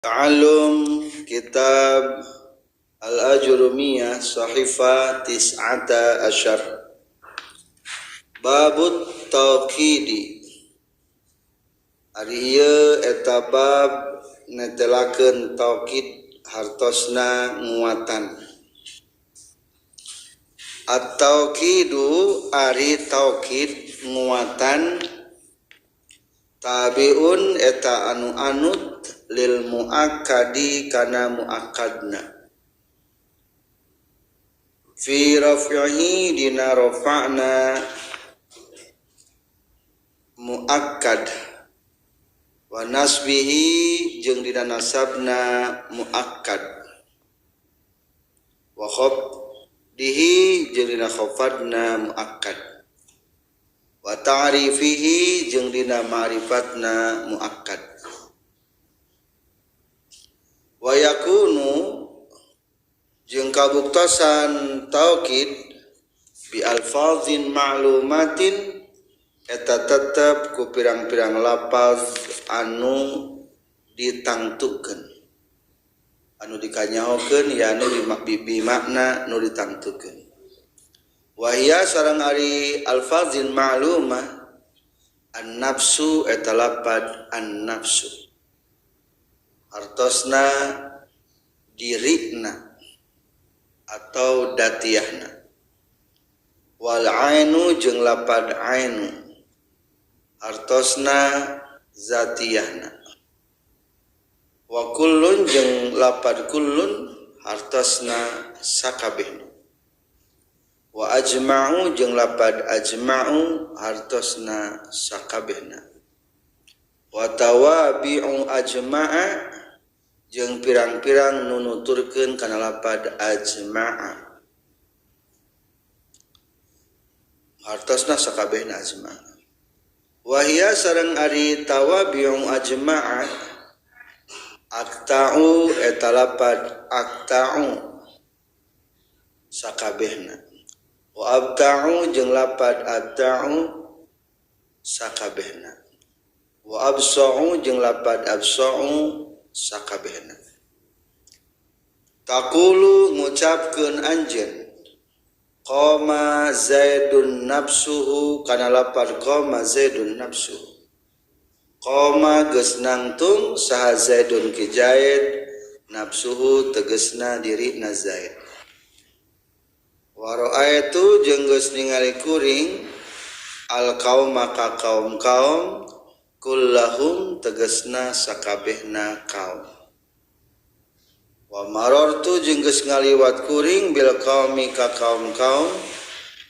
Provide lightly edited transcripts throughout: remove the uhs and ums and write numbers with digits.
Ta'allum kitab Al-Ajurumiyah Sahifah Tis'ata Asyar. Babut Tauqidi. Ari ieu eta bab netelakeun tauqid hartosna nguatan. At-tauqidu ari tauqid nguatan tabiun eta anu anut lil muakkadi kana muakkadna fi raf'ihi dina rafa'na muakkad wa nasbihi jeung dina nasabna muakkad wa khafdihi jeung dina khafadna muakkad wa ta'rifihi jeung dina ma'rifatna muakkad wa yakunu jeung kabuktosan taukid bi alfazin ma'lumatin eta tetep ku pirang-pirang lafaz anu ditangtukeun anu dikanyahokeun ya anu bi makna nu ditangtukeun wa hiya sareng ari alfazin ma'lumah an-nafsu eta lafaz an-nafsu hartosna dirina atau datiahna wal ainu jeung lapad ainu hartosna zatiyahna wa kullun jeung lapad kullun hartosna sakabehna wa ajma'u jeung lapad ajma'u hartosna sakabehna wa tawabi'u ajma'a jeung pirang-pirang nu nuturkeun kana lapad ajma'a hartosna sakabehna ajma'a wa hiya sareng ari tawabi'u ajma'a akta'u eta lapad akta'u sakabehna wa abta'u jeung lapad abta'u sakabehna wa absa'u jeung lapad absa'u sakabehna. Taqulu ngucapkeun anjeun qama zaidun nafsuhu kana lapad qama zaidun nafsuhu qama geus nangtung saha zaidun ki zaid nafsuhu tegesna dirina zaid wa ra'aitu jeung geus ningali kuring al qauma ka kaum-kaum kullahum tegesna sakabehna kaum wa marartu jeung geus ngaliwat kuring bil qaumi ka kaum-kaum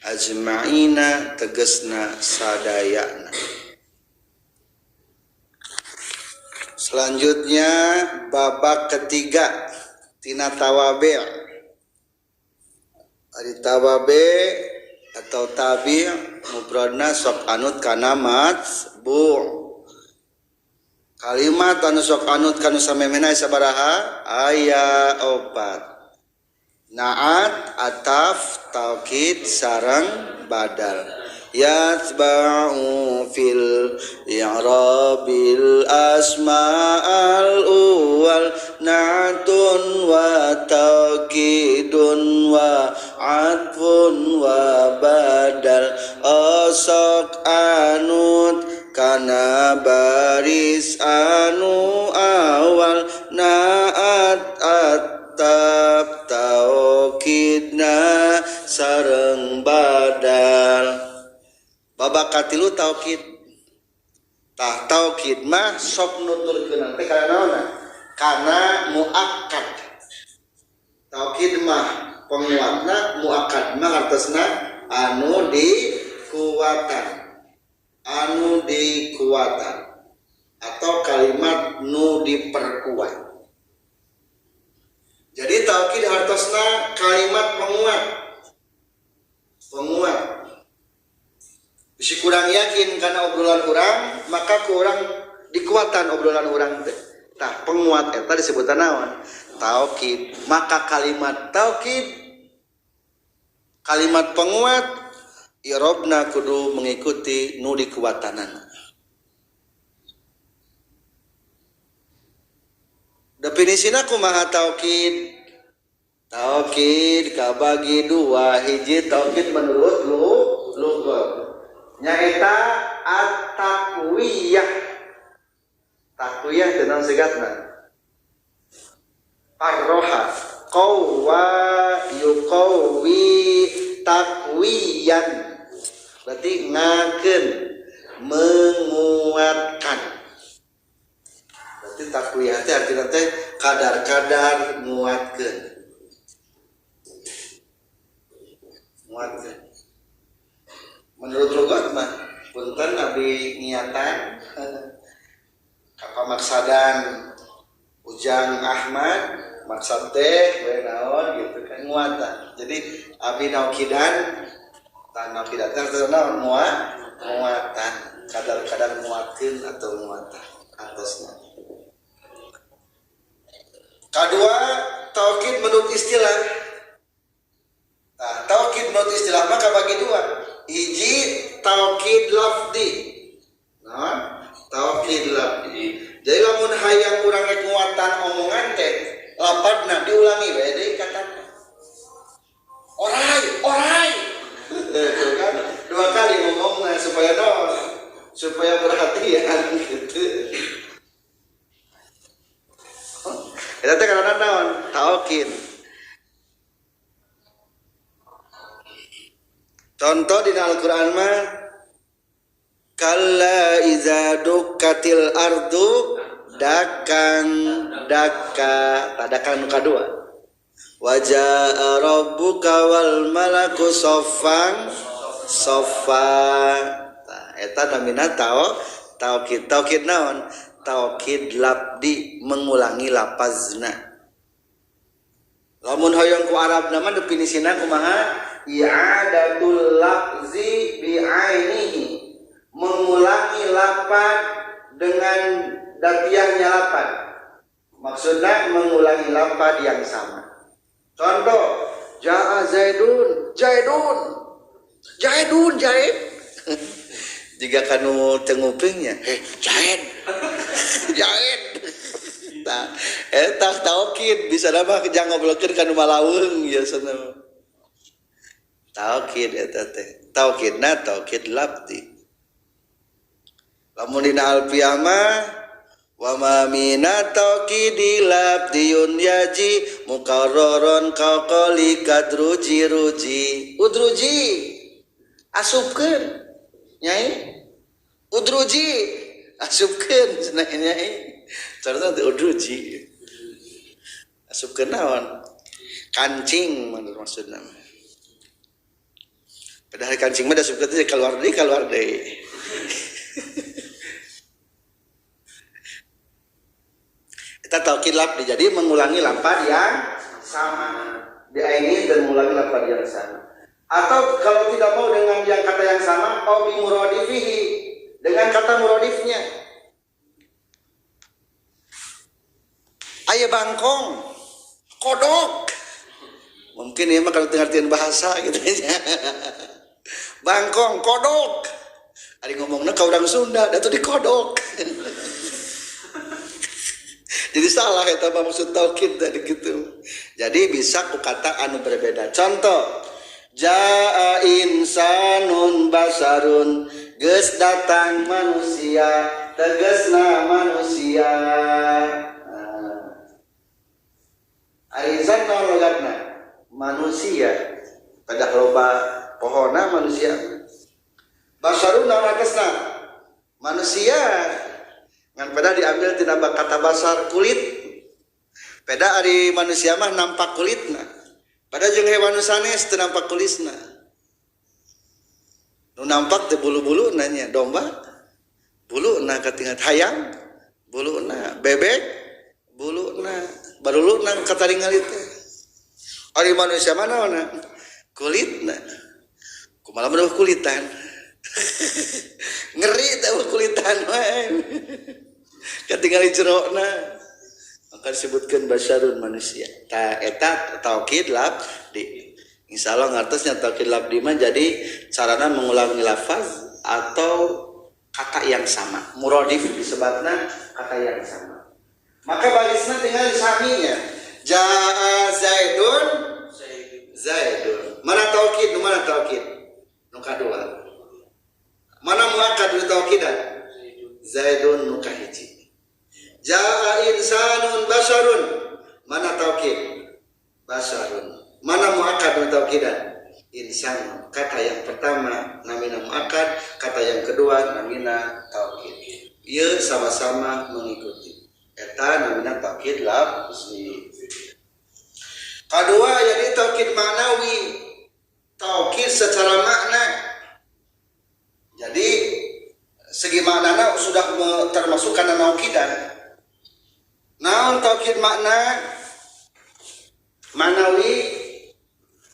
ajma'ina tegesna sadayana. Selanjutnya babak ketiga tina tawabi'. Ari tawabi' atau tabi' mufradna sok anut kana matbu'. Kalimat anu sok anut kanu samemehna sabaraha aya opat. Naat, ataf, taukid, sareng badal. Yatba'u fil i'rabil asma'al uwal na'atun wa taukidun wa atfun wa badal osok anut kana baris anu awal naat atap taukidna sareng badal. Babak katilu taukid. Tah taukid mah sok nuturkeun teh kana naonna? Kana muakkad. Taukid mah penguatna, muakkad mah hartosna anu dikuatan. Anu dikuatan atau kalimat nu diperkuat. Jadi taukid hartosna kalimat penguat. Penguat. Bisi kurang yakin karena obrolan orang, maka kurang dikuatan obrolan orang teh. Tah penguat eta disebutan naon? Taukid. Maka kalimat taukid, kalimat penguat i'rabna kudu mengikuti nu dikuatanana. Definisina kumaha taukid? Taukid kabagi dua, hiji taukid menurut lugat nyaeta at-taqwiyah. Taqwiyah teh naon sigatna? Arroha qawwa yuqawwi taqwiyan, berarti ngakeun, menguatkan. Berarti taqwiyah teh artina teh kadar-kadar nguatkeun. Nguatkeun. Menurut lugat mah punten abdi niatan kapamaksadan Ujang Ahmad maksad teh we naon gitu kan nguatan. Jadi abdi naukidan tan naukidan teh naon muatan, kadar-kadar nguatkeun atau muatan atasna. Kedua, taukid menurut istilah. Nah, taukid menurut istilah maka bagi dua. Hiji taukid lafdi. Nah, taukid lafdi. Jadi lamun hayang urang rek nguatan omongan teh lapadna diulangi we deui katana. Orai, orai. Tuh kan dua kali ngomongna supaya naon? Supaya perhatian gitu. Eta teh karena naon? Taukid. Contoh di Al-Qur'an mah kalla iza dukkatil ardu dakang daka, tadakan nu kadua. Wa jaa rabbuka wal malaku saffan saffa. Tah eta namina taukid. Taukid naon? Taukid labdi, mengulangi lapazna. Lamun hoyong ku Arabna mah definisina kumaha? I'adatul lafzi bi'ainihi, mengulangi lapad dengan datiahnya lapad. Maksudnya mengulangi lapad yang sama. Contoh, jaa Zaidun, Zaidun, Zaidun, Zaid. Jika kanu tengupingnya, Zaid, Zaid. Tah, eta taukid bisa mah jangan ngobrolkeun kanu malaweung biasana. Taukid eta teh. Taukidna taukid labdi. Lamun dina alfiyah mah wa ma mina taukidi labdiyun yaji mukarraron qaqali kadruji ruji. Udruji asupkeun nyai. Udruji asupkeun cenah nyai. Carana teh udruji. Asupkeun naon? Kancing menurut maksudna. Padahal kancing mah asupkeun teh keluar deui. Kita taukid labdi, jadi mengulangi lapad yang sama. Di ini dan mengulangi lapad yang sama. Atau kalau tidak mau dengan yang kata yang sama, au bi muradifihi, dengan kata muradifnya. Aya bangkong, kodok. Mungkin ya mah kalau ngertiin bahasa gitu ya. Bangkong, kodok. Ari ngomongna ka urang Sunda, da tuh dikodok. Jadi salah eta mah maksud taukid tadi gitu. Jadi bisa ku kata anu berbeda. Contoh, jaa insanun basarun, geus datang manusia, tegasna manusia. Ari insan naon logatna? Manusia. Pada loba pohona manusia. Basarun naon atasna? Manusia. Ngan pada diambil tina kata basar kulit. Peda ari manusia mah nampak kulitna. Pada jeung hewan sanes teu nampak kulitna. Nu nampak teh bulu-bulu nanya domba, buluna katingat hayam, buluna bebek, buluna baruluna kataringali teh. Ari manusia mah naonna? Kulitna. Kumaha mah kulitan. Ngeri teh kulitan mah. Katingali jerona. Maka disebutkan basyarun manusia. Ta eta taukid labdi. Insyaallah ngartosnya taukid labdi mah jadi carana mengulangi lafaz atau kata yang sama. Muradif disebutna kata yang sama. Maka barisna tinggal disaminya. Jaa Zaidun Zaidun. Mana taukid? Mana taukid? Nu kadua. Mana muakkad nu taukidan? Zaidun nu kahiji. Jaa insanun basharun. Mana taukid? Basharun. Mana muakkad nu taukidan? Insan. Kata yang pertama namina muakkad, kata yang kedua namina taukid. Ieu sama-sama mengikuti. Eta namina taukid lafzi. Kedua jadi taukid maknawi. Taukid secara makna. Jadi segi maknana sudah termasuk kana naukidan. Naon taukid makna? Maknawi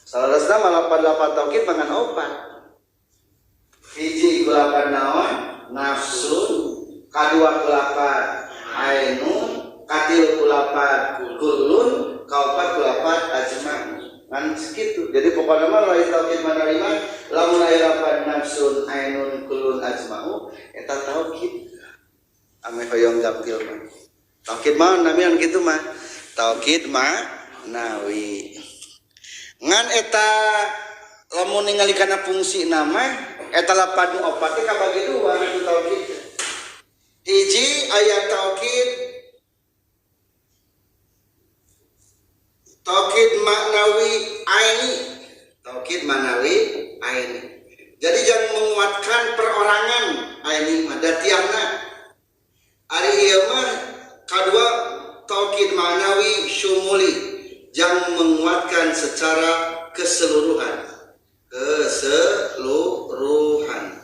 salarasna malapan-lapan taukid mangan opat. Hiji kulapan naon? Nafsu, kadua kulapan ainun, katilu kulapan kullun, kaopat kulapan ajma. Ngan segitu. Jadi pokoknya mah lain taukid maknawi mah lamun aya lapan nafsun, ainun, kullun, ajma'u eta taukid. Ame hoyong gampil mah. Taukid mah namian kitu mah. Taukid maknawi. Ngan eta lamun ningali kana fungsi nama eta lapan nu opat teh kabagi dua itu taukid. Hiji aya taukid taukid maknawi aini. Taukid maknawi aini. Jadi jangan menguatkan perorangan aini mah datiahna. Ari ieu mah kadua taukid maknawi syumuli. Yang menguatkan secara keseluruhan. Keseluruhan.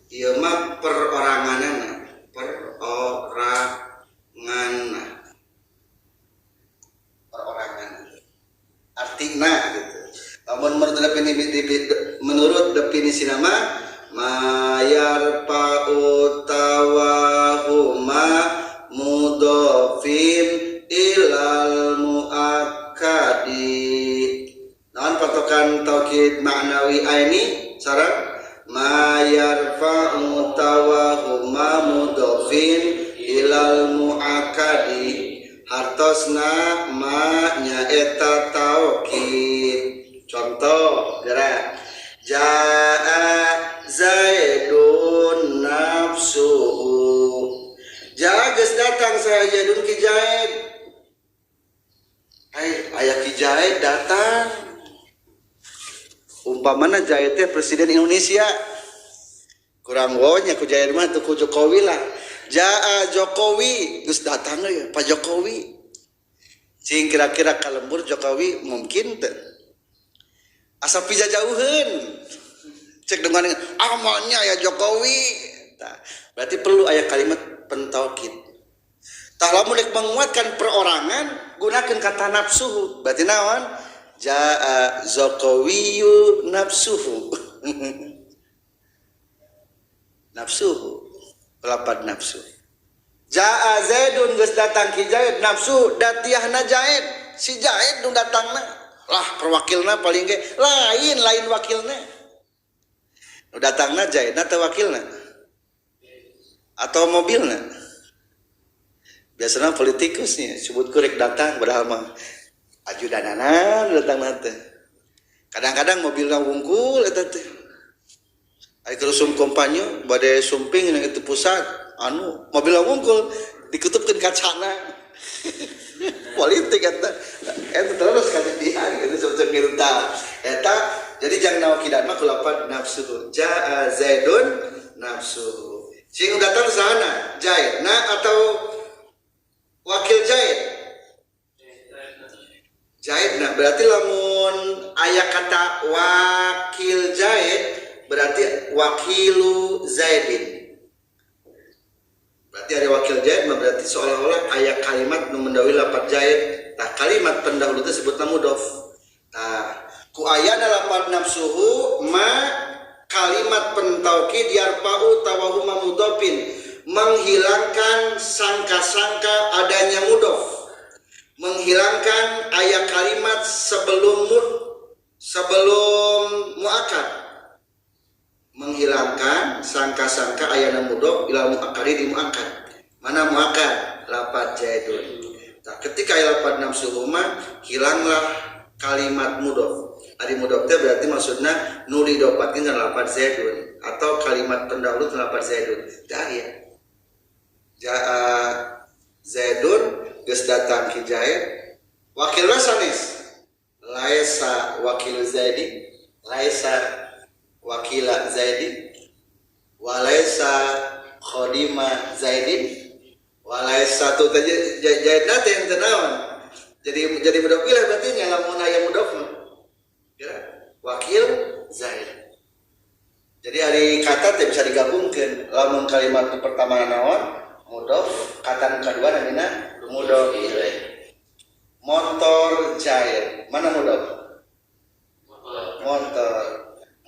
Ieu mah peroranganna, peroranganna. Perorangan. Artina gitu. Lamun menurut definisi nama mayar pautawahuma mudofin ilal muakkadi. Naon patokan taukid maknawi aini sareng mayar pautawahuma mudofin ilal muakkadi. Hartosna ma nyaeta taukid. Contoh gerak jaa Zaidun nafsuhu. Jaa geus datang saya Zaidun ki Zaid. Ai aya ki Zaid datang. Umpamana Zaid teh presiden Indonesia. Kurang wonya ku Zaid mah teu ku Jokowi lah. Jaa Jokowi geus datang ya Pak Jokowi. Cing kira-kira kalembur Jokowi mungkin teu. Asa pijajauheun. Cek dengan amalnya ya Jokowi. Tah, berarti perlu aya kalimat pentaukid. Tah lamun rek menguatkan perorangan gunakeun kata nafsuhu. Berarti naon? Jaa Jokowiyu nafsuhu. Nafsuhu. Pelapad nafsu. Jaa Zaidun geus datang ki Zaid nafsu datiahna Zaid. Si Zaid nu datangna. Lah perwakilna paling ge lain lain wakilna. Nu datangna Zaidna teh wakilna. Atau mobilna. Biasana politikusnya sebut kurek datang padahal mah ajudanana datangna teh. Kadang-kadang mobilna wungkul eta teh. Ari kerusum kompanyo bade sumping nang itu pusat anu mobilna wungkul dikutupkeun kacana. Politik eta eta terus kajadian itu sebetulnya minta eta. Jadi jangan naukidan mah kulapan nafsu jaa Zaidun nafsu sing datang sana Zaidna atau wakil Zaid. Zaidna berarti lamun aya kata wakil Zaid berarti wakilu Zaidin. Berarti ada wakil Zaid berarti seolah-olah aya kalimat nu mendawi lapat Zaid. Tah kalimat pendahulu itu sebutna mudhof. Tah ku ayana lapat nafsuhu ma kalimat pentaukid yarfa'u tawahuma mudhofin, menghilangkan sangka-sangka adanya mudhof, menghilangkan aya kalimat sebelum mud sebelum muakkad, menghilangkan sangka-sangka ayana mudhof ilal muakkadi di muakkad. Mana muakkad? Lapat Zaidun. Nah, ketika aya lapad nafsuhu mah hilanglah kalimat mudhof. Ari mudhof teh berarti maksudna nu didopatkeun kana lapad Zaidun atau kalimat pendahulu kana lapad Zaidun. Teu aya. Jaa Zaidun geus datang ki Zaid, wakilna sanes. Laisa wakil Zaidi, laisa wakila Zaidi, walaisa khodima Zaidin, walaisa tu teh Zaidna teh teu naon. Jadi mudhof ilaih berarti nya lamun aya mudhof mah. Ya, wakil Zaid. Jadi ari kata teh bisa digabungkeun. Lamun kalimat pertama naon? Mudhof, kata nu kadua namina mudhof ilaih. Motor Zaid, mana mudhof? Motor.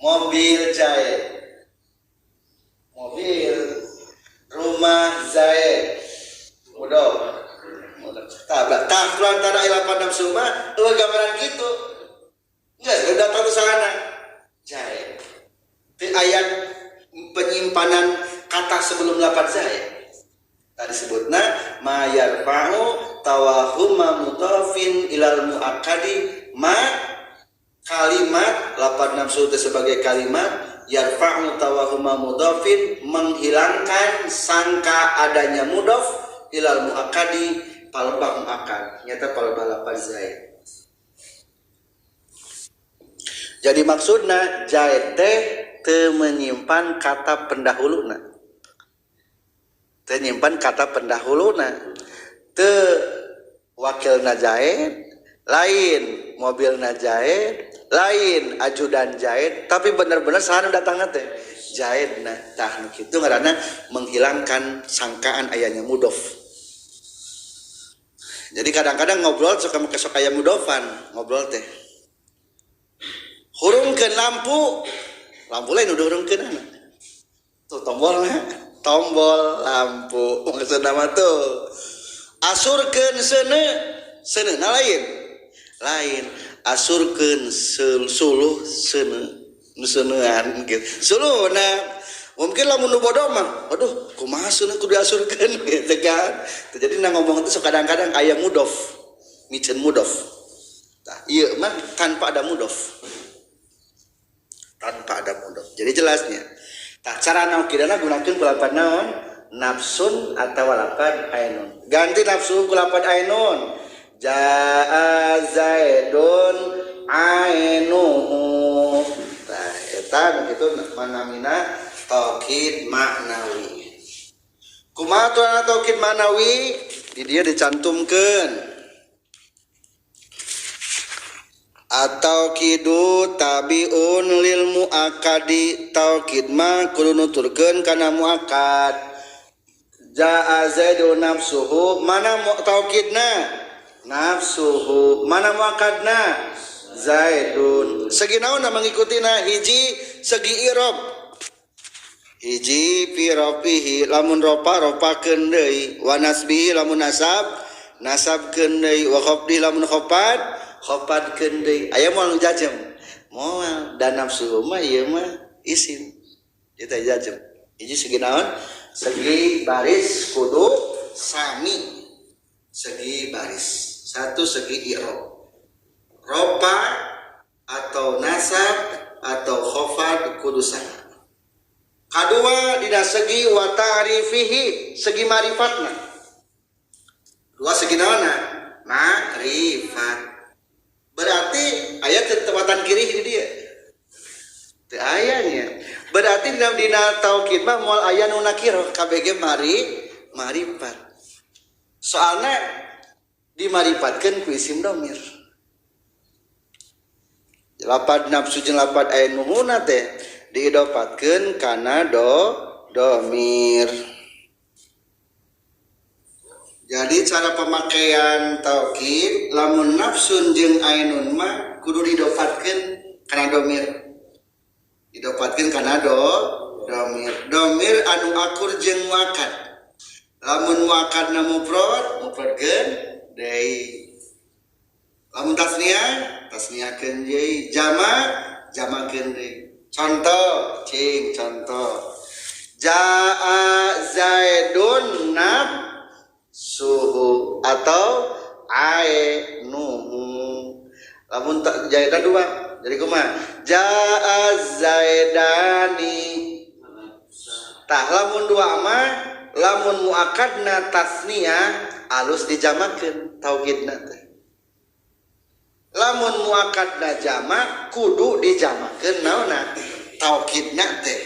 Mobil Zaid, mobil. Rumah Zaid, mudhof. Tah, tah antara ilapan nafsu mah eueuh gambaran kitu. Geus datang ke sana. Zaid. Teu aya penyimpanan kata sebelum lafaz Zaid. Tadi sebutna ma yarfa'u tawahuma mudhafin ilal muakkadi, ma kalimat lapad nafsu itu sebagai kalimat yarfa'u tawahuma mudhafin menghilangkan sangka adanya mudhaf ilal muakkadi palebah muakkad nyata palebah lapad Zaid. Jadi maksudna Zaid teh teu menyimpan kata pendahuluna. Teu nyimpan kata pendahuluna. Teu wakilna Zaid, lain mobilna Zaid, lain ajudan Zaid, tapi bener-bener saha nu datangna teh Zaid. Nah, tah nu kitu ngaranna menghilangkan sangkaan ayanya mudhof. Jadi kadang-kadang ngobrol suka make sok aya mudhofan, ngobrol teh. Hurungkeun lampu, lampu lain udah hurungkeun. Tuh tombolna, tombol lampu maksudna mah tuh. Asurkeun seuneu, seuneu lain. Lain asurkeun suluh seuneu, nu seuneuan gitu. Suluhna mungkin lamun nu bodoh mah, aduh kumaha seuneu kudu diasurkeun gitu kan. Jadi na ngomong itu kadang-kadang aya mudhof, miceun mudhof. Tah, ieu mah tanpa ada mudhof. Tanpa ada mudhof. Jadi jelasnya. Tah cara naukidana gunakeun ku lapad naon? Nafsun atawa lapad ainun. Ganti nafsu ku lapad ainun. Jaa Zaidun ainuhu. Tah eta kitu manamina taukid maknawi. Kumaha tuana taukid maknawi? Di dieu dicantumkeun. Atau kidu tabiun lil muakkadi, taukid ma kudu nuturkeun kana muakkad. Jaa Zaidun nafsuhu, mana taukidna? Nafsuhu, mana muakkadna? Zaidun. Segi naonna mengikutina? Hiji segi i'rab. Hiji fi rafihi lamun ropa ropakeun deui, wa nasbihi lamun nasab nasabkeun deui, wa khafdihi lamun khafad khafadkeun deui. Aya moal nu jajem? Moal. Dan nafsu mah ieu mah isim. Ieu teh jajem. Hiji segi naon? Segi baris kudu sami. Segi baris. Satu segi i'rab. Ropa atau nasab atau khafad kudu sami. Kadua dina segi wa ta'rifihi, segi marifatna. Dua segi naonna? Ma'rifat. Berarti ayat ketepatan kiri di dia. Teu ayanya. Berarti dina taukid mah moal aya nu nakirah KBG marifat. Soalna dimaripatkeun ku isim domir. Lapad nafsu jeung lapad ainuhuna teh diidopatkeun kana domir. Jadi cara pemakaian taukid lamun nafsun jeung ainun mah kudu didopatkeun kana domir. Didopatkeun kana domir. Domir anu akur jeung muakkad. Lamun muakkadna mufrad, mufradkeun deui. Lamun tasniah, tasniahkeun deui. Jama, jamakeun deui. Contoh, cing contoh. Jaa Zaidun nafsuhu atau ainuhu. Lamun jaidan dua jadi kumaha jaa zaidani. Tah lamun dua mah lamun muakadna tasniyah alus dijamakeun taukidna teh. Lamun muakadna jamak kudu dijamakeun naonna taukidna teh.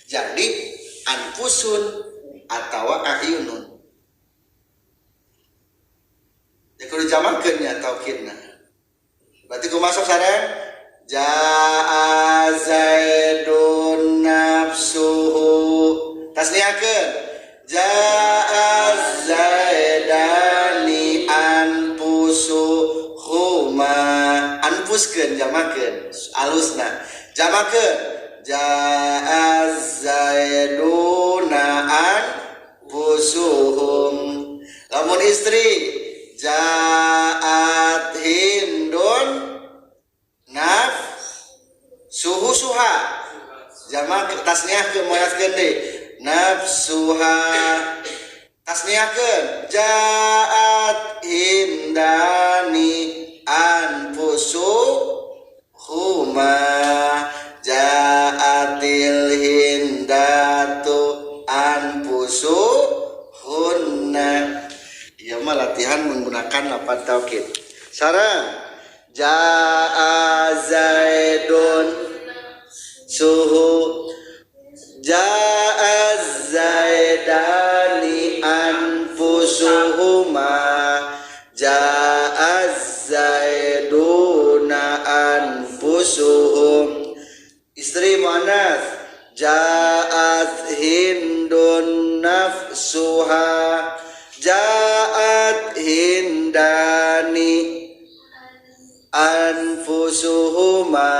Jadi anfusun atawa ayunun. Ya kudu jamakeun nya taukidna. Berarti kumaha sok sareng jaa zaidun nafsuhu tasniyakeun jaa zaidani anfusuhuma anfuskeun jamakeun alusna jamakeun jaa zaiduna anfusuhum. Lamun istri jaat hindun naf suhu suha jamak tasniahkeun moyaskeun deui nafsuha tasniahkeun jaat hindani anfusuhuma jaatil hindatu anfusuhunna. Ieu mah latihan menggunakan lafaz taukid. Sareng jaa zaidun suhu jaa zaidani anfusuhuma jaa zaiduna anfusuhum. Istri muannats jaat hindun nafsuha jaat hindani anfusuhuma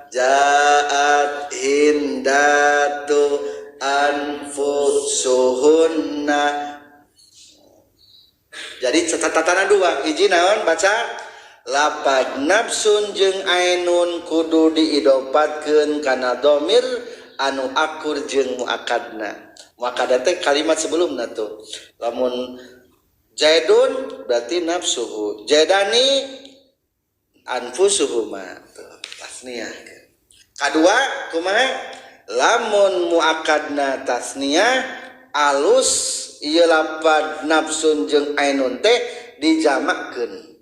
jaat hindatu anfusuhunna. Jadi catatan dua hiji naon baca lapad nafsun jeung ainun kudu diidopatkeun kana domir anu akur jeung muakadna. Muakadna teh kalimat sebelumna tuh. Lamun zaidun berarti nafsuhu, zaidani anfusuhuma tuh tasniah. Kadua kumaha? Lamun muakadna tasniah alus ieu lapad nafsun jeung ainun teh dijamakkeun.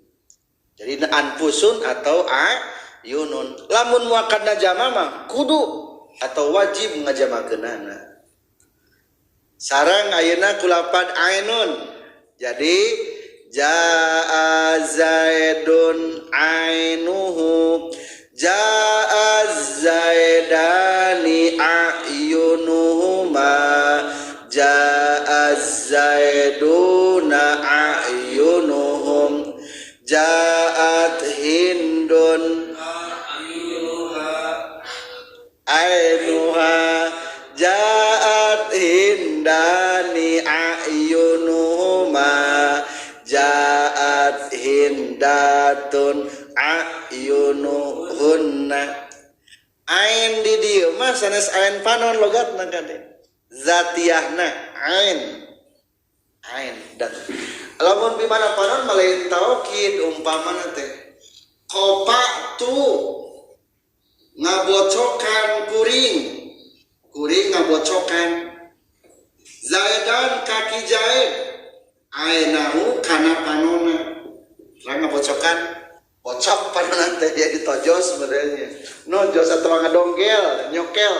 Jadi anfusun atau ayunun. Lamun muakadna jama mah kudu atau wajib ngajamakeunana. Sareng ayeuna ku lapad ainun. Jadi jaa zaidun ainuhu jaa zaidani ayunuhuma jaa zaiduna ayunuhum jaat hindun ainuha jaat hindani ayunuhuma jaat hindatun ayunuhunna. Ain di dieu mah sanes ain panon logatna kade zatiahna ain ain dat. Lamun bimana panon malain taukid umpamana teh qopatu ngabocokan kuring kuring ngabocokan zaidan kaki jaid ainahu kana panona terang ngabocokan bocok panona teh jadi tojos sebenarnya no jos atau ngadongkel nyokel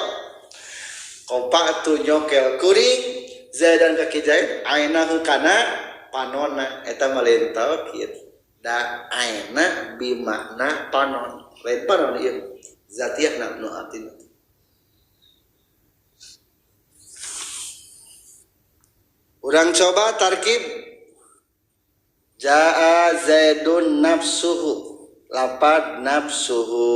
qopatu nyokel kuring zaidan kaki jaid ainahu kana panona eta mah lain taukid da aina bimakna panon lain panon ieu zatiah nu artina. Urang coba tarkib jaa zaidun nafsuhu lapad nafsuhu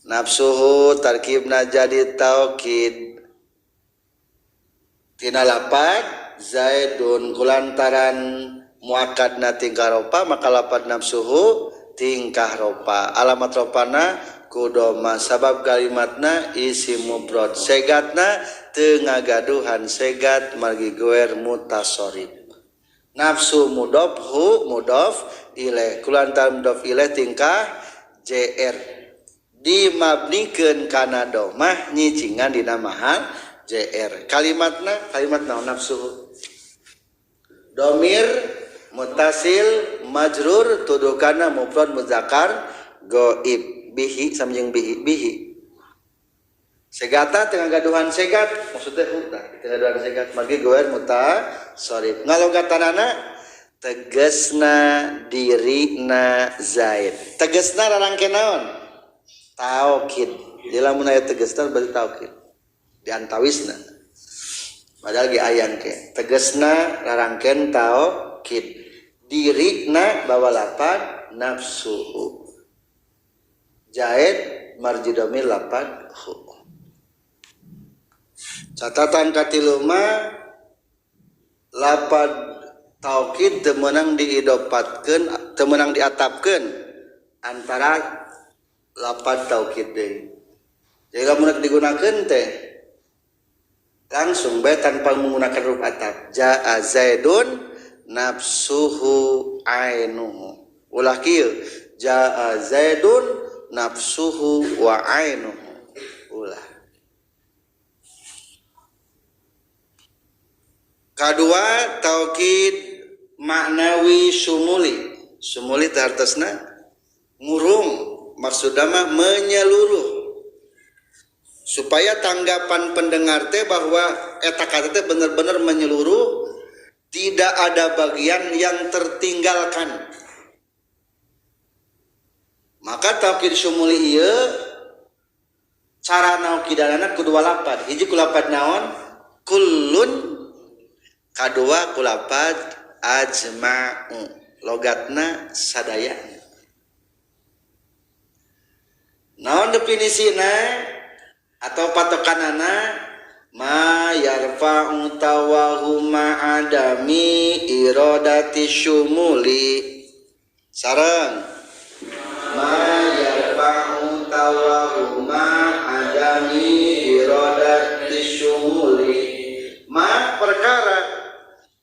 nafsuhu tarkibna jadi taukid tina lapad zaidun kulantaran muakadna tingkah ropa maka lapad nafsuhu tingkah ropa alamat ropana kudoma sabab kalimatna isi mufrad segatna teu ngagaduhan segat margi goer mutasorif Nafsu mudhof hu mudhof ilaih kulantaran mudhof ilaih tingkah jr dimabnikeun kana domah nyicingan dina mahal jr. Kalimatna kalimat naon nafsu domir mutasil majrur tuduhkana mufrad muzakkar gaib bihi samjeng bihi bihi segata tengah gaduhan segat maksudnya huta tengah gaduhan segat margi goer mutasarrif ngalogatanana tegesna dirina Zaid tegesna rarangke naon taukid di lamun aya tegesna berarti taukid di antawisna padahal ge ayang ke tegesna rarangken taukid dirina bawa lapan nafsuhu Zaid marji domir lapan hu. Catatan katilu mah lapad taukid teu meunang diidopatkeun teu meunang diatapkeun antara lapad taukid deui. Jadi lamun digunakeun teh langsung bae tanpa menggunakan huruf atap. Jaa Zaidun nafsuhu ainuhu. Ulah kieu jaa Zaidun nafsuhu wa ainuhu. Ulah. Kadua taukid maknawi sumuli. Sumuli teh hartosna ngurung, maksudna mah menyeluruh. Supaya tanggapan pendengar teh bahwa eta kata teh benar-benar menyeluruh, tidak ada bagian yang tertinggalkan. Maka taukid sumuli ieu cara naukidanana kudu lapad. Hiji ku lapad naon? Kullun. Kadua kulapad ajma'u logatna sadaya. Naon definisina atau patokanana ma yarfa'u tawahu ma'adami iradati syumuli sareng ma yarfa'u tawahu ma'adami iradati syumuli ma perkara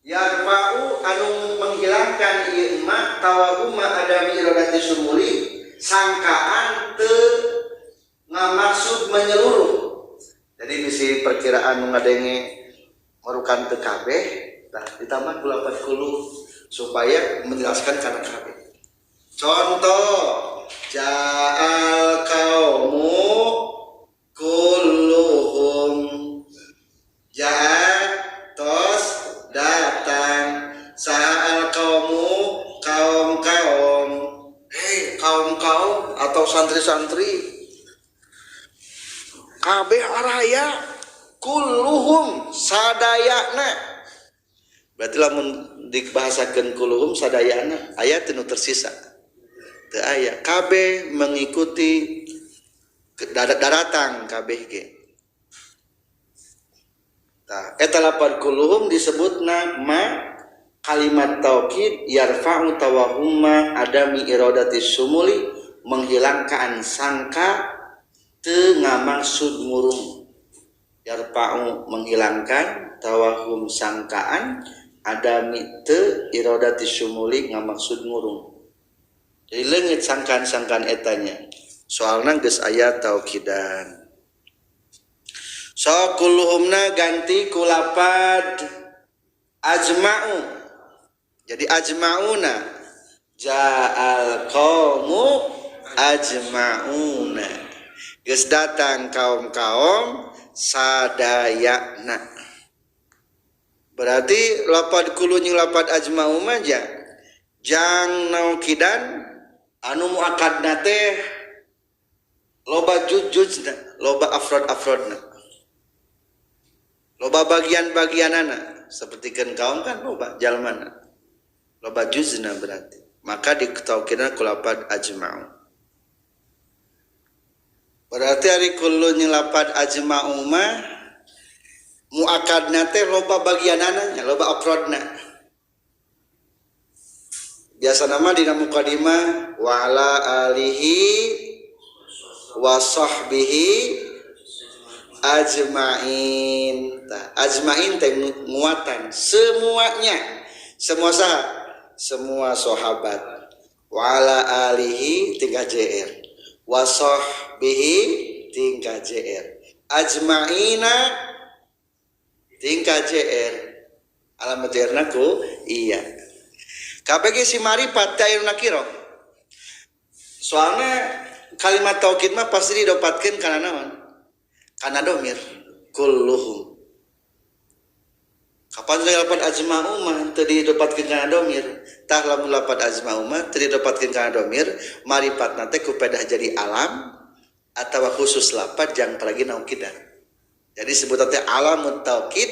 yarfa'u anu menghilangkan ieu ma tawahuma adami iradati sumuli sangkaan teu ngamaksud menyeluruh. Jadi bisi perkiraan nu ngadenge marukan teu kabeh tah ditambah ku lapat kulu supaya menjelaskan kana kabeh. Contoh ja'al qaumu kulluhum ja'a tos datang sa'al kaumu kaum-kaum. Hei kaum-kaum atau santri-santri kabeh araya kulluhum sadayana. Berarti lamun dibahasakeun kulluhum sadayana aya teu nu tersisa teu aya kabeh mengikuti daratang kabeh ge. Tah eta lapad kulluhum disebutna ma kalimat taukid yarfa'u tawahuma adami iradati sumuli menghilangkan sangka teu ngamaksud ngurung. Yarfa'u menghilangkan tawahum sangkaan adami teu iradati sumuli ngamaksud ngurung. Jadi leungit sangkaan-sangkaan etanya soalna geus aya taukidan. So kulluhumna ganti kulapad ajma'u. Jadi ajma'una ja'al qaumu ajma'una. Geus datang kaum-kaum sadayana. Berarti lapad kullu jeung lapad ajma'u mah jang naukidan anu muakadna teh loba jujujna, loba afrod-afrodna. Loba bagian-bagianana seperti kan kaum kan loba jalmana loba juzna berarti maka ditaukidna ku lapad ajma'u. Berarti ari kullu lapad ajma'u mah muakadna teh loba bagianana nya loba afrodna. Biasa nama dina mukadimah wa ala alihi wa sahbihi ajmain. Ajmain teh muatan semuanya. Semua saha? Semua sahabat. Wa ala alihi tingkah JR. Wa sahbihi tingkah JR. Ajma'ina tingkah JR. Alamat JR-na ku iya. KPG si marifat teh aya nakiro. Soalnya kalimat taukid mah pasti didapatkeun kana naon? Kana domir. Kulluhum. Kapan lapan ajma'u mah teu didapatkeun kana domir. Tah lamun lapan ajma'u mah teu didapatkeun kana domir, marifatna teh kupedah jadi alam atawa khusus lapat jang paragi naukidan. Jadi sebutan teh alamut taukid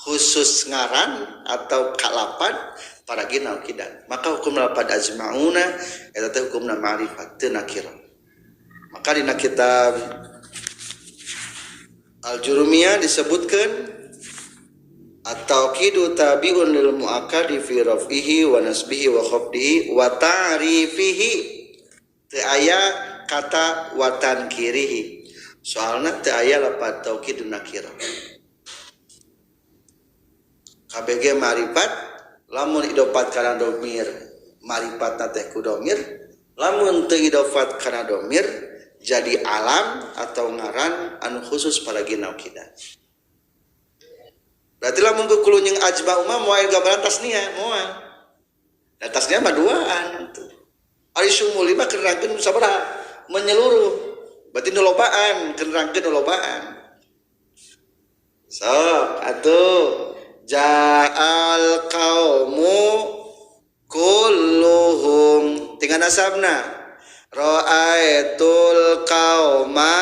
khusus ngaran atau kalapan paragi naukidan. Maka hukum lapan ajma'una eta teh hukumna ma'rifat teu nakira. Maka dina kitab Al-Jurumiyah disebutkan at-tauqidu tabi'un lil mu'akkadi fi raf'ihi wa nasbihi wa khafdihi wa ta'rifihi. Teu aya kata wa tankirihi. Soalna teu aya lapat tauqidun nakira. KBG ma'rifat lamun idofat kana domir ma'rifatna teh ku domir, lamun teu idofat kana domir jadi alam atau ngaran anu khusus paragi naukidan. Berarti lamun ku jeung ajma'u mah moal gambaran tasnia moal. Da tasnia mah duaan tuh. Ari sumuli mah keur nerangkeun sabaraha menyeluruh. Berarti nu lobaan, keur nerangkeun nu lobaan. Sok atuh ja'al qaumu kulluhum tinggal nasabna ra'aitul qauma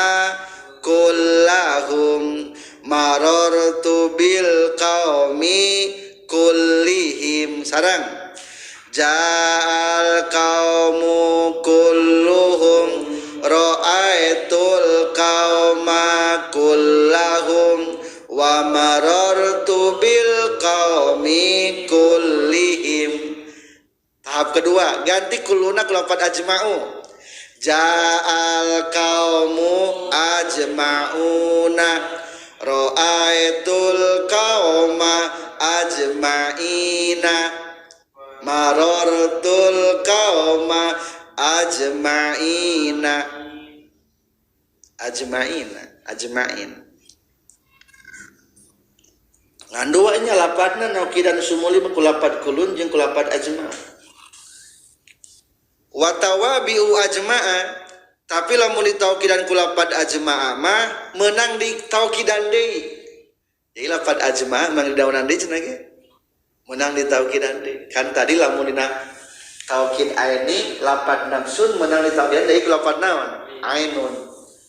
kullahum marartu bil qaumi kullihim. Sarang ja'al qaumu kulluhum ra'aitul qauma kullahum wa marartu bil qaumi kullihim. Tahap kedua ganti kulluna ku lafaz ajma'u. Ja'al qaumu ajma'una ra'aitul qauma ajma'ina marartul qauma ajma'ina ajma'ina ajma'in. Ngan duanya lapatna naukidan sumuli ku lapat kulun jeung ku lapat ajma'. Wa tawabi'u ajma'a, tapi lamun ditaukidan ku lapad ajma'a mah menang di taukidan deui. Jadi lapad ajma'a menang di daunan deui cenah ge. Menang di taukidan deui. Kan tadi lamun dina taukid aini lapad nafsun menang di taukidan deui ku lapad naon? Ainun.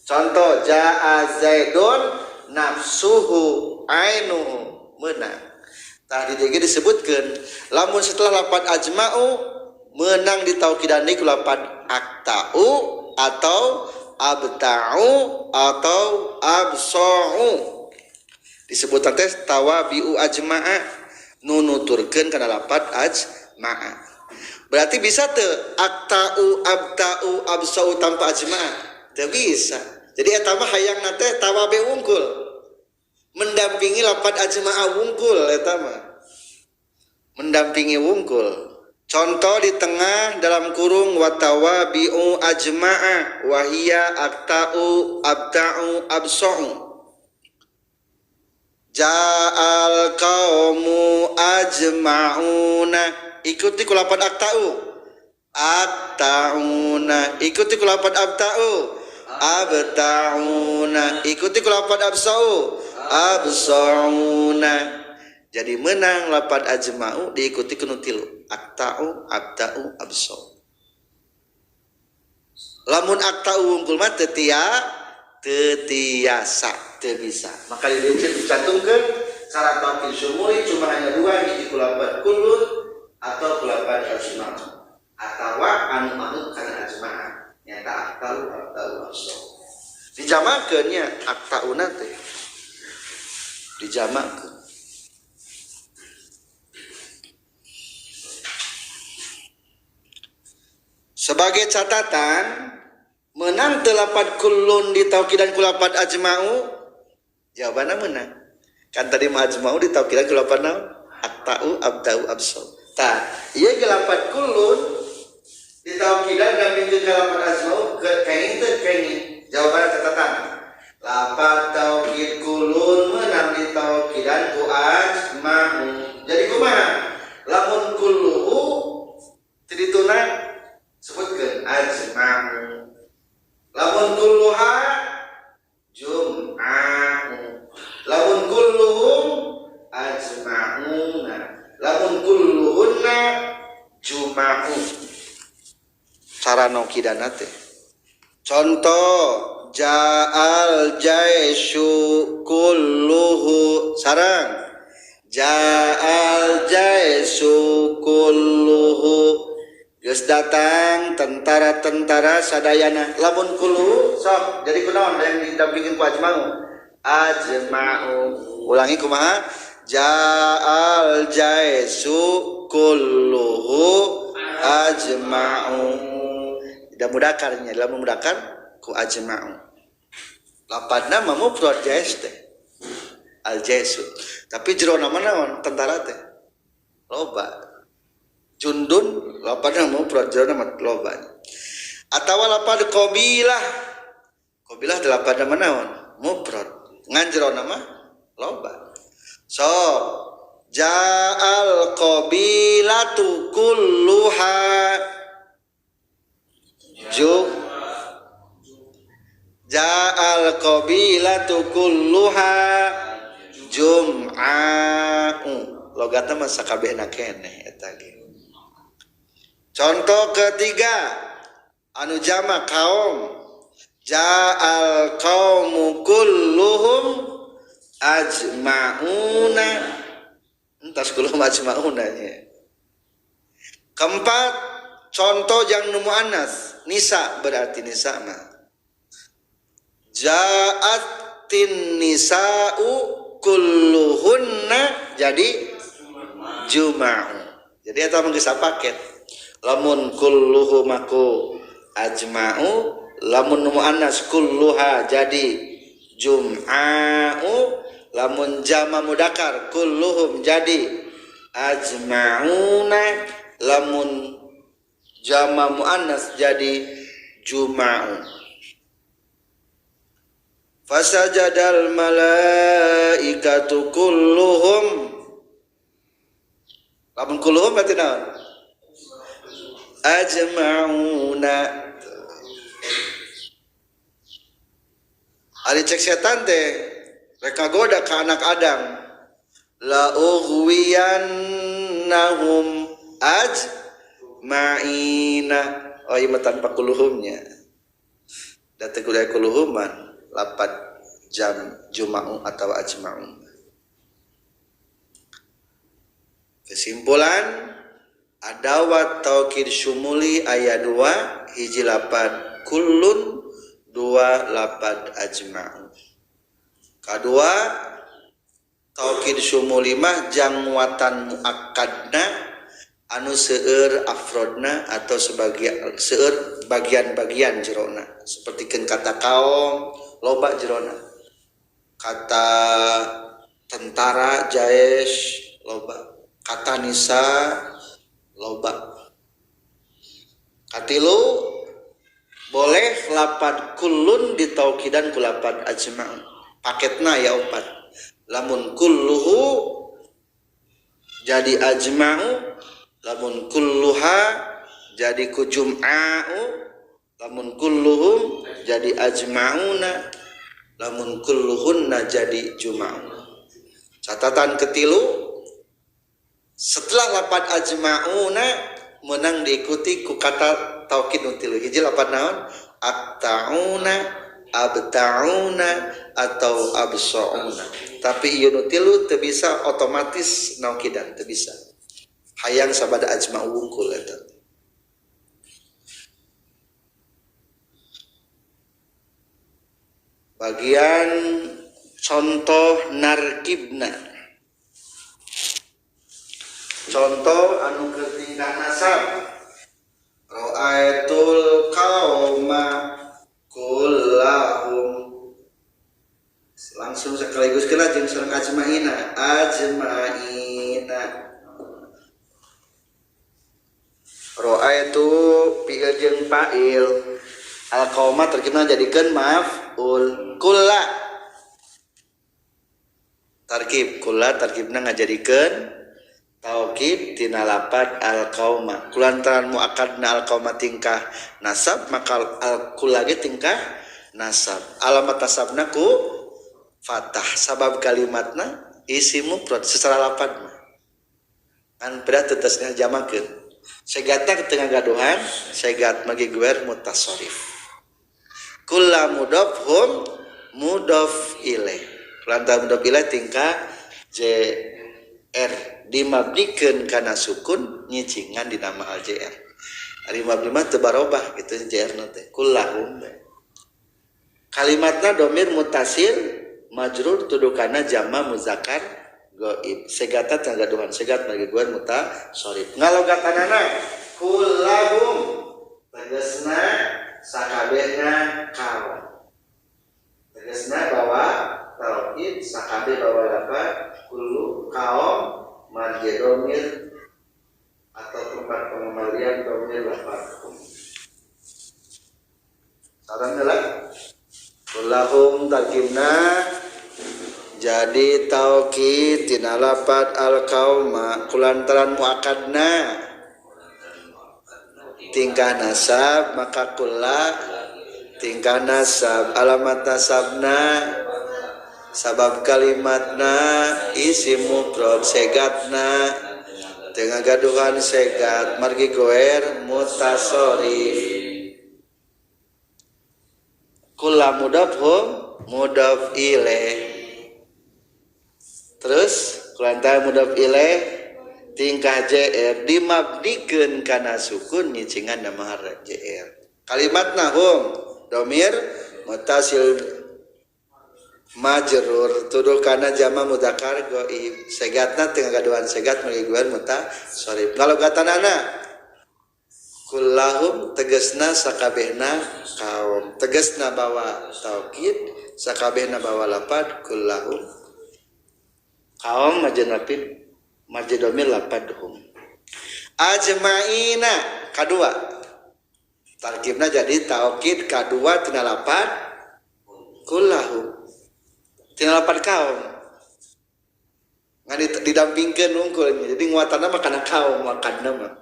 Contoh jaa zaidun nafsuhu ainuhu menang. Tah di dieu disebutkeun lamun setelah lapad ajma'u menang di taukidan deui ku lapad akta'u atau abta'u atau absa'u. Disebut teh tawabi'u ajma'a nunuturkeun kana lapad ajma'a. Berarti bisa teu akta'u abta'u absa'u tanpa ajma'a? Teu bisa. Jadi eta mah hayangna teh tawabi wungkul. Mendampingi lapad ajma'a wungkul eta mah. Mendampingi wungkul. Contoh di tengah dalam kurung watawabi'u ajma'a wahia akta'u abta'u absa'u. Ja'al qaumu ajma'una, ikuti kulapan akta'u abta'una, ikuti kulapan abta'u abta'una, ikuti kulapan absa'u absa'una. Jadi menang lapan ajma'u diikuti kunu tilu akta'u abta'u absa'u. Lamun akta'u wungkul mah teu tiasa teu bisa. Maka di dieu dicantumkeun syarat taukid syumuli cuma hanya dua, hiji kulapan kullun atau kulapan ajma'u atawa anu manut kana ajma'a nyata akta'u abta'u absa'u. Dijamakeun nya akta'una teh dijamakeun. Sebagai catatan, menang telapat kulun di taukidan kulapat ajma'u, jawabannya menang. Kan tadi mah ajma'u di taukidan kulapat naon? Aqta'u abda'u absau. Tah, ieu ge lapat kullun ditaukidan dampingkeun ka lapat ajma'u kenging teu kenging. Jawabanna catatan. Lapat taukid kullun meunang ditaukidan ku ajma'u. Jadi kumaha? Lamun kulluhu teu dituna sebutkeun ajma'u. Lamun kulluha jum'a'u. Lamun kulluhum ajma'una. Lamun kulluhunna juma'u. Cara naukidana teh. Contoh ja'al jaishu kulluhu sarang ja'al jaishu kulluhu geus datang tentara-tentara sadayana. Lamun kulluhu sok jadi kunaon yang didampingkeun ku ajma'u? Ajma'u. Ulangi kumaha? Ja'al jaisu kulluhu ajma'u. Tidak mudakarnya, dalam mudakar ku ajma'u. Lapadna mah mufrad jais teh. Al jaisu. Tapi jero nama naon tentara teh? Loba. Jundun lapadna mufrad jero nama loba. Atawa lapad qabilah. Qabilah teh lapadna mah naon? Mufrad. Ngan jero nama loba. So ja'al qabilatu kulluha ju ja'al qabilatu kulluha jum'a'u. Logatna mah sakabehna keneh eta ge. Contoh ketiga anu jama kaum ja'al qaumu kulluhum ajma'una. Entas kulluhum ajma'una nya. Keempat contoh yang nu muannas nisa, berarti nisa mah ja'atin nisa'u kulluhunna jadi juma'u. Jadi eta mah geus sapaket. Lamun kulluhu maku ajma'u, lamun nu muannas kulluha jadi jum'a'u, lamun jama mudakar kulluhum jadi ajma'una, lamun jama muannas jadi juma'u. Fasajadal malaikatu kulluhum. Lamun kulluhum berarti naon? Ajma'una. Ari cek setan teh rek ngagoda ka anak Adam. La ughwiyannahum ajma'ina. Oh ieu mah tanpa kulluhumnya. Da teu kudu kulluhuman lapat jam juma'u atau ajma'u. Kesimpulan adawat taukid syumuli ayat 2 hiji lapad kullun, 2 lapad ajma'u. Kadua taukid syumuli mah jang muatan muakkadna anu seueur afrodna atau sebagian seueur bagian-bagian jerona, sapertikeun kata kaum loba jerona, kata tentara jaesh loba, kata nisa loba. Katilu boleh lapad kullun ditaukidan ku lapad ajma'u. Paketna ya opat. Lamun kulluhu jadi ajma'u, lamun kulluha jadi ku jum'a'u, lamun kulluhum jadi ajma'una, lamun kulluhunna jadi jum'a'u. Catatan ketilu, setelah lapad ajma'una menang diikuti ku kata taukid nu tilu. Hiji lapad naon? Aqta'una, abta'una atau absa'una. Tapi ieu nu tilu teu bisa otomatis naukidan, teu bisa. Hayang sabada ajma'u wungkul eta. Bagian contoh narkibna. Contoh anu keur tingkah nasab. Ra'aitul qauma kullahum. Langsung sekaligus kena jeung sareng ajmaina. Ajmaina. Ra'aitu fi'il jeung fa'il al qauma tarkibna jadikeun maf'ul kulla tarkib kulla tarkibna ngajadikeun taukid tina lapad al qauma kulantaran muakkadna al qauma tingkah nasab maka al kulla ge tingkah nasab alamat nasabna ku fathah sabab kalimatna isi mufrad secara lapad mah kan pada tetasnya jamakeun segatna ke tengah gaduhan segat magi guer mutasarrif kulla mudhof hum mudhof ilaih lantaran mudhof ilaih tingkah jr dimabnikeun kana sukun nyicingan dina mahal jr ari mabni mah teu barobah kitu jr na teh kullahum kalimatna domir mutasil majrur tudukana jama muzakkar goib segata tanggaduhan segat bagi gue mutasarrif ngalogatanana kullahum tegasna sakabehna kaum tegasna bawa taukid sakabeh bawa lapat kullu kaum marji domir atau tempat pengembalian domir lapat saran lah kullahum tarkibna jadi taukid tina lapat al qauma kulantaran muakkadna tingkah nasab maka kulla tingkah nasab alamat nasabna sabab kalimatna isim mufrad segatna tengah gaduhan segat margi goer mutasarrif kulla mudhof hum mudhof ilaih. Terus kulantaran mudhof ilaih tingkah jr dimabnikeun kana sukun nyicingan nama jr kalimatna hum domir mutasil majrur tuduh kana jama mudzakkar ghaib segatna tengah gaduhan segat margi mutasarrif ngalogatanana kullahum tegasna sakabehna kaum tegasna bawa taukid sakabehna bawa lapad kullahum kaum majenapin majedomir lapad hum ajmaina kadua tarkibna jadi taukid kadua tina lapad kullahum tina lapad kaum ngan didampingkeun unggulnya jadi nguatanna mah kana kaum muakkadna mah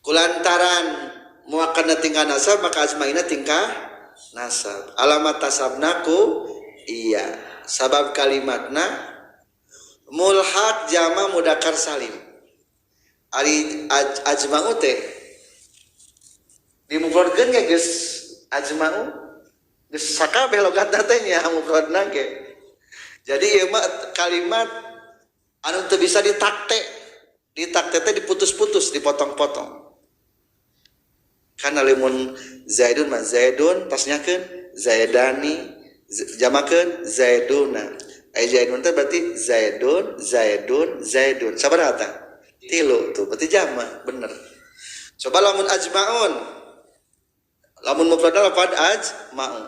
kulantaran muakkadna tingkah nasab maka ajmaina tingkah nasab alamat nasabna ku iya sabab kalimatna mulhaq jama mudzakkar salim ari ajma'u teh dimufradkeun ge geus ajma'u geus sakabeh logatna teh nya mufradna ge jadi ieu mah kalimat anu teu bisa ditakte ditakte teh diputus-putus dipotong-potong kana lamun zaidun mah zaidun tasnyakeun zaidani jamakeun zaiduna ai zaidun teh berarti zaidun zaidun zaidun sabaraha tah tilu tuh berarti jama bener coba lamun ajmaun lamun mufrad lafad ajma'u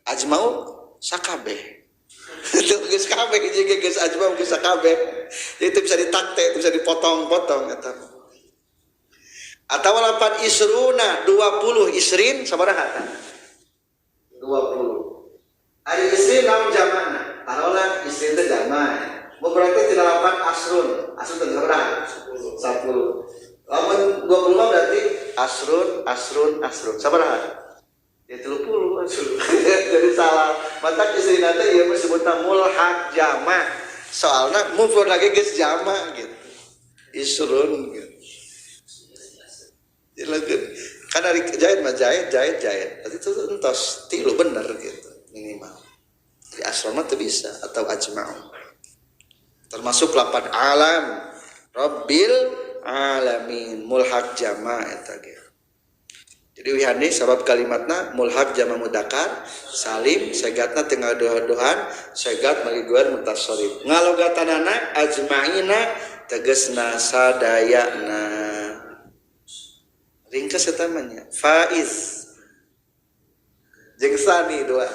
ajma'u sakabeh itu geus kabeh jeung geus ajma'u geus sakabeh jadi itu bisa ditakte itu bisa dipotong-potong eta atau lafad isruna 20 isrin sabaraha tah 20 ari isrin naon jama'na tarolah istri itu jama berarti tidak lapan asrun asrun itu berapa? 10 lamun 20 mah berarti asrun asrun asrun sabaraha? Ya 30 asrun jadi salah matak istri nanti ieu disebutna mulhaq jama soalna mufrad lagi geus jama gitu isrun gitu jadi kan ari jahit mah jahit jahit jahit berarti itu entos tilu bener gitu minimal di asrama itu bisa atau ajma'u termasuk lapan alam rabbil alamin mulhaq jama eta ge jadi wihani sabab kalimatna mulhaq jama mudzakkar salim segatna tengah dohan segat magiguan mutasarrif ngalogatanana ajma'ina tegasna sadayana ringkas eta mah nya faiz jeung sani dua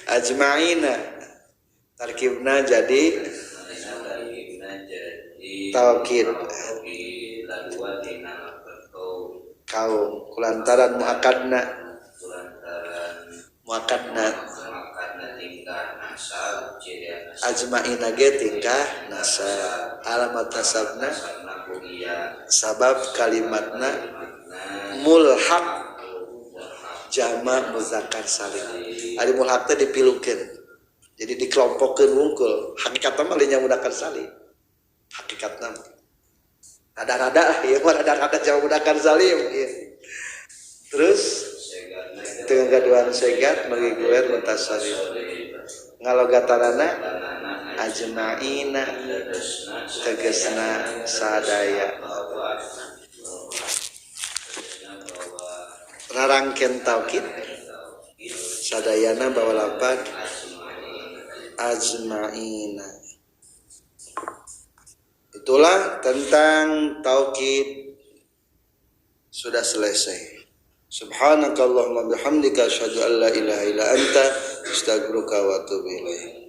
ajma'ina tarkibna jadi taukid Kaum kulantaran muakadna muakadna ajma'ina ge tingkah nasab alamat nasabna sabab kalimatna mulhaq jama muzakkar salim. Ari mulhaq teh dipilukeun, jadi dikelompokkeun wungkul. Hakikatna mah lain muzakkar salim, hakikatna rada-rada lah ieu mah, rada-rada jama muzakkar salim ieu. Terus dengan gaduhan segat bagi guer mutasarrif ngalogatanana ajma'ina tegesna sadaya. Rarangken taukid sadayana bawa lapad ajma'ina. Itulah tentang taukid, sudah selesai. Subhanakallahumma bihamdika asyhadu an la ilaha illa anta astaghfiruka wa atubu ilaik.